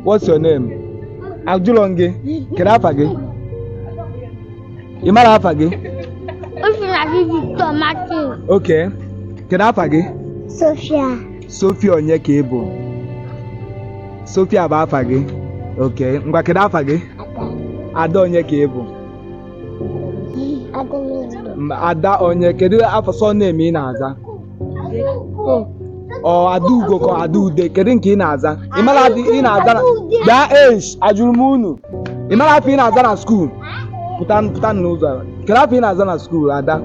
What's your name? Ajụlọ m gị, kedu afa gị? Ị mara afa gị? Victor Martin. Okay. Kedu afa gị? Sophia. Sophia onye ka ị bụ? Sophia bụ afa gị? Okay. Ngwa, kedu afa gị? Ada onye ka ị bụ? Ada onye, kedu afọ surname ị na-aza? Ọ Adaugo ka Adaude, kedu nke ị na-aza? Ị mara ị na-aza na bịa eish, ajụrụ m unu. Ị mara afọ ị na-aza na school? Pụta pụta n'ụzọ. Kedu afọ ị na-aza na school, Ada?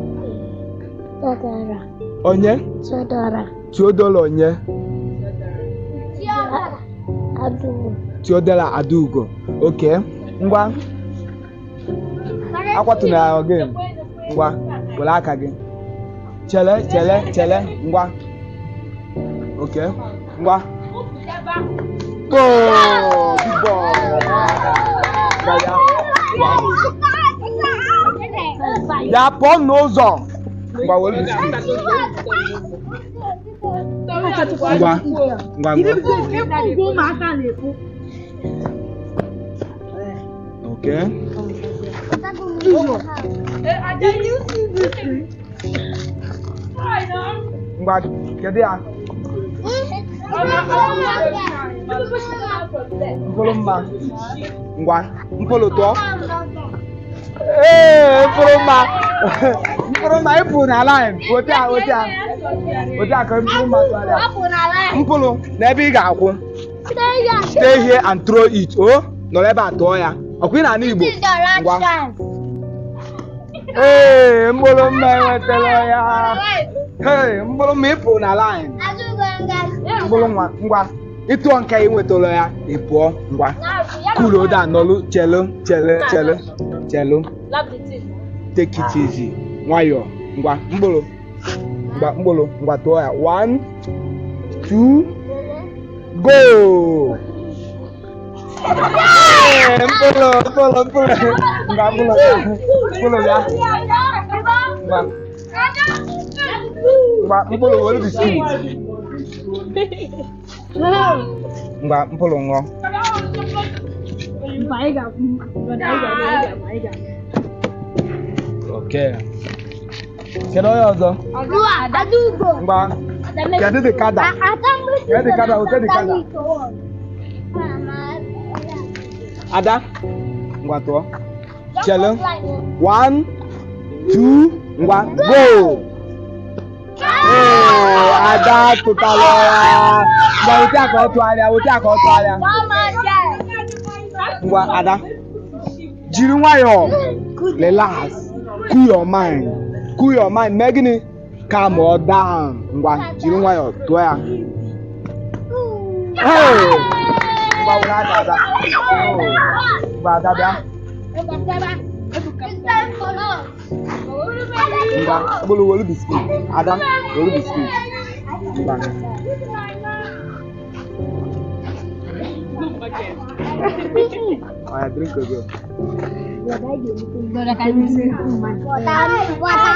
Theodora. Onye? Theodora. Theodora onye? Adaugo. Theodora Adaugo. Okay. Ngwa, akwatuna ya again. Ngwa, were aka gị. Chele chele chele, ngwa. Okay. Ngwa. Go! Big ball. Ngwa ya. Ya pụọ n'ụzọ. Ngwa, were biscuit. Ngwa. Ngwa ngwa. Okay. Ngwa, kedu ya? Mkpụrụ mma. Ngwa, mkpụrụ tụọ. Ee, mkpụrụ mma. Mkpụrụ mma, ị pụrụ na line. Weta ya, weta ya. Weta ya ka mkpụrụ mma tụgharịa. Mkpụrụ n'ebe ị ga-akwụ. Stay here and throw it. O, nọrọ ebe a tụọ ya. Ọkwa ị na-anụ Igbo? Ngwa. Ee, mkpụrụ mma enwetala ya. Hey, mkpụrụ mma, ị pụrụ na line. Mkpụrụ nwa, ngwa. Ịtụọ nke ị nwetara ya, ị pụọ. Ngwa. Cool down, nọlụ, chelu, chelu, chelu, chelu. Take it easy. Nwayọọ. Ngwa, mkpụrụ. Ngwa, mkpụrụ. Ngwa, tụọ ya. 1, 2, go! Ee, mkpụrụ, mkpụrụ, mkpụrụ. Ngwa, mkpụrụ bịa. Mkpụrụ bịa. Ngwa. Ngwa, mkpụrụ, were biscuit. Ngwa, mkpụrụ ṅụọ. Okay. Kedu onye ọzọ? Ngwa, kedu dị kada? Kedu dị kada? Ote dị kada. Ada, ngwa tụọ. Chelu. 1, 2, ngwa, go! Ee, Ada tụtara ya. Ngwa, wete ya ka ọ tụgharịa, wete ya ka ọ tụgharịa. Ngwa, Ada. Jiri nwayọọ. Relax. Cool your mind. Cool your mind. Mee gịnị? Calm or down. Ngwa, jiri nwayọọ tụọ ya. Hey! Ngwa, were aka Ada. Oh. Ngwa, Ada bịa. Ngwa, mkpụrụ, were biscuit. Ada, were biscuit. Ngwa. Oya, drink again. Water, water,